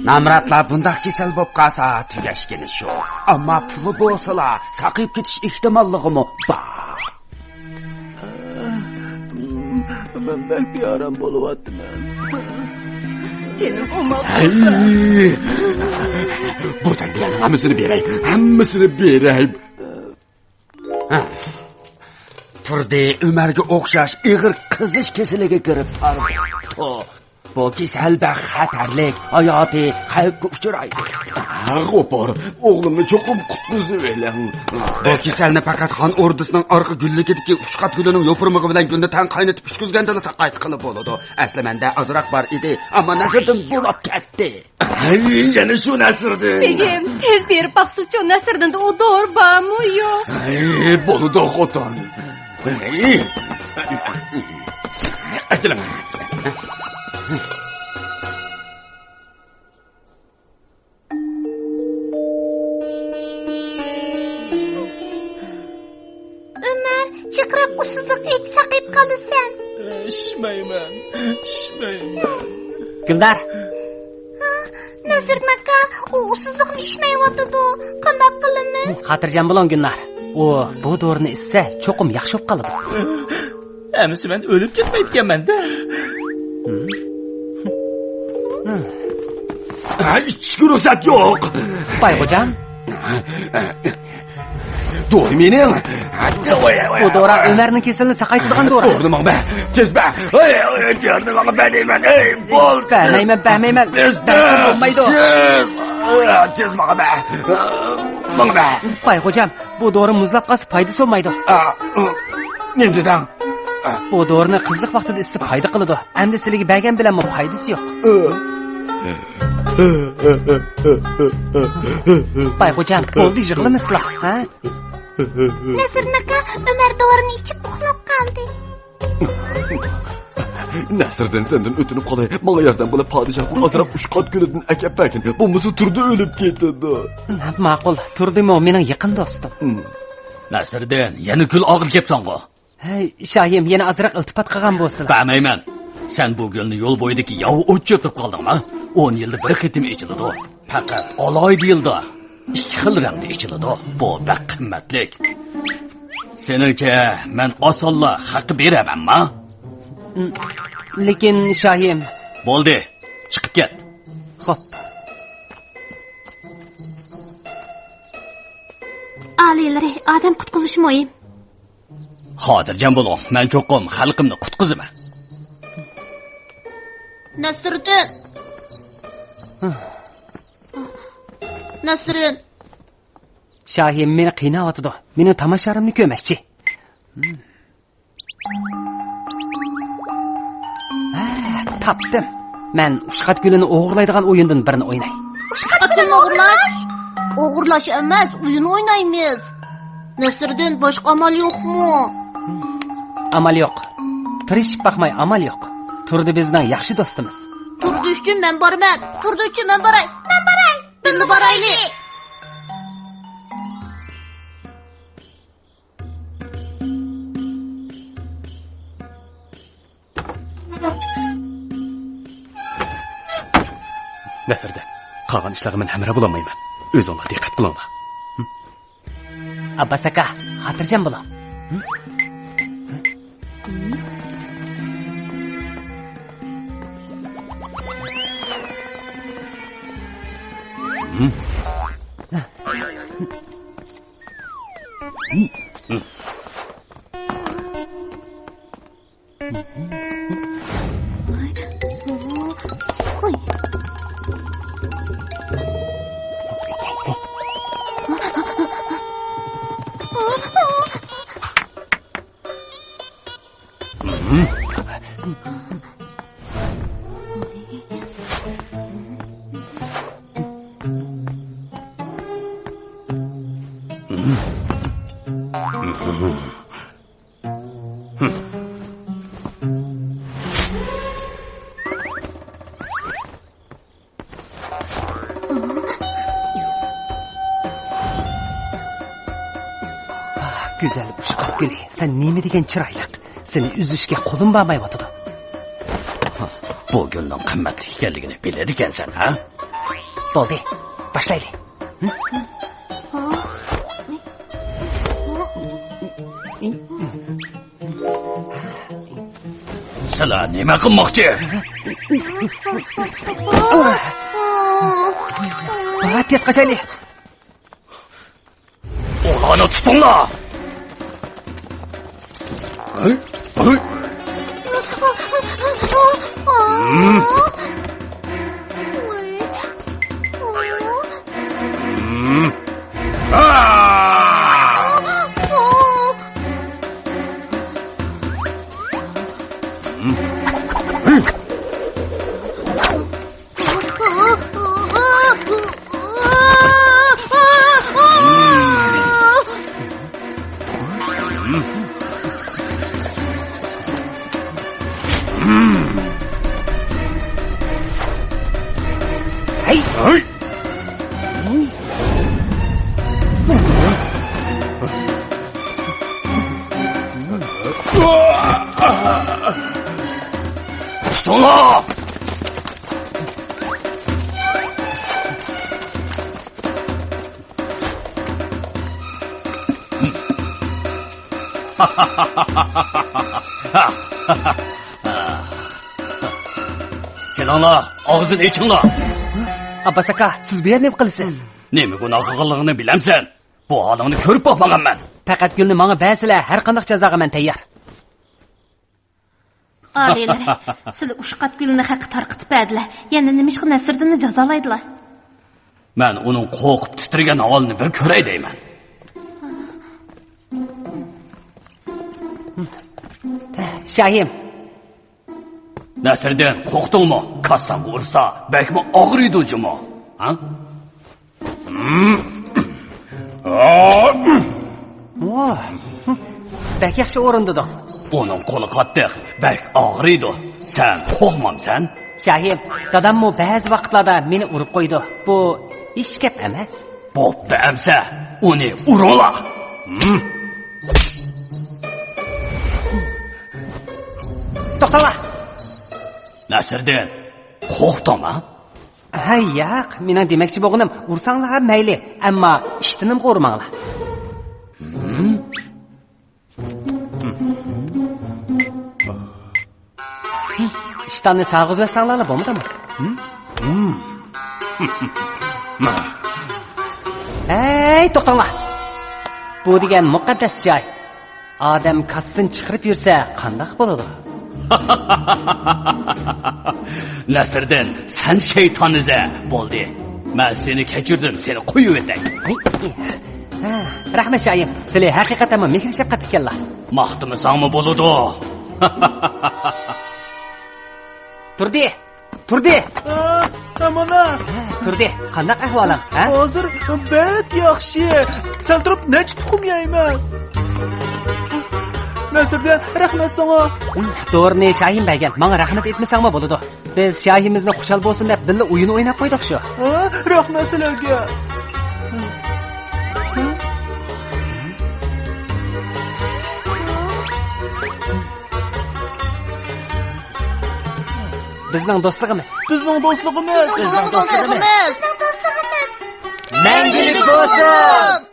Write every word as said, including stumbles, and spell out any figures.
نامراتلار بۇنداق كېسەل بولۇپ قالسا، تۈگەشكىنى شۇ. ئەمما پۇلى بولسىلا، ساقىيىپ كېتىش ئېھتىماللىقىمۇ بار. مەن بەك بىئارام بولۇۋاتىمەن. جېنىم ئوماق. ھەي! بۇ تەڭگىلەرنىڭ ھەممىسىنى بېرەي، ھەممىسىنى بېرەي. ھە. تۇردى ئۆمەرگە ئوخشاش ئېغىر قىزىش كېسىلىگە گىرىپتار بوپتۇ. بۇ كېسەل بەك خەتەرلىك، ھاياتىي خەۋپكە ئۇچرايدۇ. ھە، غوپۇر، ئوغلۇمنى چوقۇم قۇتقۇزۇۋېلىڭ. بۇ كېسەلنى پەقەت خان ئوردىسىنىڭ ئارقا گۈللۈكىدىكى ئۇشقات گۈلىنىڭ يوپۇرمىقى بىلەن گۈلنى تەڭ قاينىتىپ ئۈشكۈزگەندىلا ساقايتقىلى بولىدۇ. ئەسلى مەندە ئازراق بار ئىدى، ئەمما نەسىردىن بۇلاپ كەتتى. ھەي، يەنە شۇ نەسىردىن. بېگىم، تېز بېرىپ باقسىچۇ، نەسىردىندا ئۇ دورا بارمۇ يوق؟ ھەي، بولىدۇ، خوتۇن. ھەي. ئەكېلىڭ. ئۆمەر، جىقراق ئۇسسۇزلۇق ئېيتىپ ساقىيىپ قالىسەن. ئىچمەيمەن، ئىچمەيمەن. گۈلنار. ھا، نەسىردىن ئاكا، ئۇ ئۇسسۇزلۇقنى ئىچمەيۋاتىدۇ. قانداق قىلىمىز؟ خاتىرجەم بولۇڭ، گۈلنار. ئۇ بۇ دورىنى ئىچسە، چوقۇم ياخشى بولۇپ قالىدۇ. ئەمىسە مەن ئۆلۈپ كەتمەيدىكەنمەن-دە. ھە، ئىچىشكە رۇخسەت يوق. بايغوجام. دورا مېنىڭ. بۇ دورا ئۆمەرنىڭ كېسىلىنى ساقايتىدىغان دورا. دورىنى ماڭا بەر. تېز بەر. ھەي، ھەي، دورىنى ماڭا بەر دەيمەن. ھەي، بول. بەرمەيمەن، بەرمەيمەن. تېز بەرسەم بەر. بولمايدۇ. تېز. تېز ماڭا بەر. ماڭا بەر. بايغوجام، بۇ دورا مۇزلاپ قالسا پايدىسى بولمايدۇ. ئا، ئۇ، نېمە دېدىڭ؟ ئا. بۇ دورىنى قىزىق ۋاقتىدا ئىچسە پايدا قىلىدۇ. ئەمدى سىلىگە بەرگەن بىلەنمۇ پايدىسى يوق. ئۇ. بايغوجام، بولدى، يىغلىمىسىلا، ھە؟ نەسىردىن ئاكا، ئۆمەر دورىنى ئىچىپ ئۇخلاپ قالدى. نەسىردىن، سەندىن ئۆتۈنۈپ قالاي، ماڭا ياردەم قىلىپ، پادىشاھتىن ئازراق ئۇشقات گۈلىدىن ئەكەپ بەرگىن، بولمىسا تۇردى ئۆلۈپ كېتىدۇ. ماقۇل، تۇردىمۇ مېنىڭ يېقىن دوستۇم. نەسىردىن، يەنە گۈل ئالغىلى كەپسەنغۇ؟ ھەي، شاھىم، يەنە ئازراق ئىلتىپات قىلغان بولسىلا. بەرمەيمەن. سەن بۇ گۈلنى يول بويىدىكى ياۋا ئوتچە ئېپىپ قالدىڭما؟ ئون يىلدا بىر قېتىم ئېچىلىدۇ. پەقەت ئالاھىدە يىلدا ئىككى خىل رەڭدە ئېچىلىدۇ. بۇ بەك قىممەتلىك. سېنىڭچە مەن ئاسانلا خەققە بېرەمەنما؟ لېكىن، شاھىم. بولدى، چىقىپ كەت. خوپ. ئالىيلىرى، ئادەم قۇتقۇزۇش مۇھىم. خاتىرجەم بولۇڭ، مەن چوقۇم خەلقىمنى قۇتقۇزىمەن. نەسىردىن! نەسرىن! شاھىم مېنى قىيناۋاتىدۇ. مېنىڭ تاماشارىمنى كۆرمەكچى. ھە، تاپتىم. مەن ئۇشقات گۈلىنى ئوغرىلايدىغان ئويۇندىن بىرنى ئويناي. ئۇشقات گۈلىنى ئوغرىلاش؟ ئوغرىلاش ئەمەس، ئويۇن ئوينايمىز. نەسىردىن، باشقا ئامال يوقمۇ؟ ئامال يوق. تىرىشىپ باقماي ئامال يوق. تۇردى بىزنىڭ ياخشى دوستىمىز. تۇردى ئۈچۈن مەن بارىمەن. تۇردى ئۈچۈن مەن باراي. مەن باراي. بىللە بارايلى. نەسىردىن، قالغان ئىشلارغا مەن ھەمراھ بولالمايمەن. ئۆزۈڭلار دىققەت قىلىڭلار. ئابباس ئاكا، خاتىرجەم بولۇڭ. گۈزەل ئۇشقات گۈلى، سەن نېمە دېگەن چىرايلىق. سېنى ئۈزۈشكە قولۇم بارمايۋاتىدۇ. بۇ گۈلنىڭ قىممەتلىك ئىكەنلىكىنى بىلىدىكەنسەن، ھە؟ بولدى، باشلايلى. سىلەر نېمە قىلماقچى؟ بار، تېز قاچايلى. ئۇلارنى تۇتۇڭلار! تۇتۇڭلار! كېلىڭلار، ئاغزىنى ئېچىڭلار. ئابباس ئاكا، سىز بۇ يەردە نېمە قىلىسىز؟ نېمە گۇناھ قىلغانلىقىنى بىلەمسەن؟ بۇ ھالىڭنى كۆرۈپ باقمىغانمەن. پەقەت گۈلنى ماڭا بەرسىلە، ھەر قانداق جازاغا مەن تەييار. ئالىيلىرى، سىلى ئۇشقاپ گۈلنى خەققە تارقىتىپ بەردىلە. يەنە نېمىشقا نەسىردىننى جازالايدىلا؟ مەن ئۇنىڭ قورقۇپ تىترىگەن ھالىنى بىر كۆرەي دەيمەن. شاھىم. نەسىردىن، قورقتۇڭمۇ؟ كاسساڭغا ئۇرسا، بەكمۇ ئاغرىيدۇ جۇمۇ. ھە؟ ۋاھ، بەك ياخشى ئورۇندىدىڭ. ئۇنىڭ قولى قاتتىق، بەك ئاغرىيدۇ. سەن قورقمامسەن؟ شاھىم، داداممۇ بەزى ۋاقىتلاردا مېنى ئۇرۇپ قويىدۇ. بۇ ھېچ گەپ ئەمەس. بوپتۇ ئەمسە، ئۇنى ئۇرۇڭلار. توختاڭلار! نەسىردىن، قورقتۇڭما؟ ھەي، ياق، مېنىڭ دېمەكچى بولغىنىم، ئۇرساڭلار مەيلى، ئەمما ئىشتىنىمغا ئۇرماڭلار. ئىشتاننى سالغۇزۇۋەتسەڭلارلا بولمىدىمۇ؟ ھەي، توختاڭلار! بۇ دېگەن مۇقەددەس جاي. ئادەم كاسسىسىنى چىقىرىپ يۈرسە قانداق بولىدۇ؟ نەسىردىن، سەن شەيتان ئىزە. بولدى. مەن سېنى كەچۈردۈم، سېنى قويۇۋېتەي. ھە، رەھمەت شاھىم، سىلى ھەقىقەتەنمۇ مېھىر شەپقەتلىككەنلا. ماختىمىساڭمۇ بولىدۇ. تۇردى! تۇردى! ئە، ئەمانە! ھە، تۇردى، قانداق ئەھۋالىڭ، ھە؟ ھازىر بەك ياخشى. سەن تۇرۇپ نەچچە تۇخۇم يەيمەن. نەسىردىن، رەھمەت ساڭا. دورىنى شاھىم بەرگەن، ماڭا رەھمەت ئېيتمىساڭمۇ بولىدۇ. بىز شاھىمىزنى خۇشال بولسۇن دەپ بىللە ئويۇن ئويناپ قويدۇق شۇ. ھە، رەھمەت سىلەرگە. بىزنىڭ دوستلۇقىمىز. بىزنىڭ دوستلۇقىمىز. بىزنىڭ دوستلۇقىمىز. مەڭگۈلۈك بولسۇن!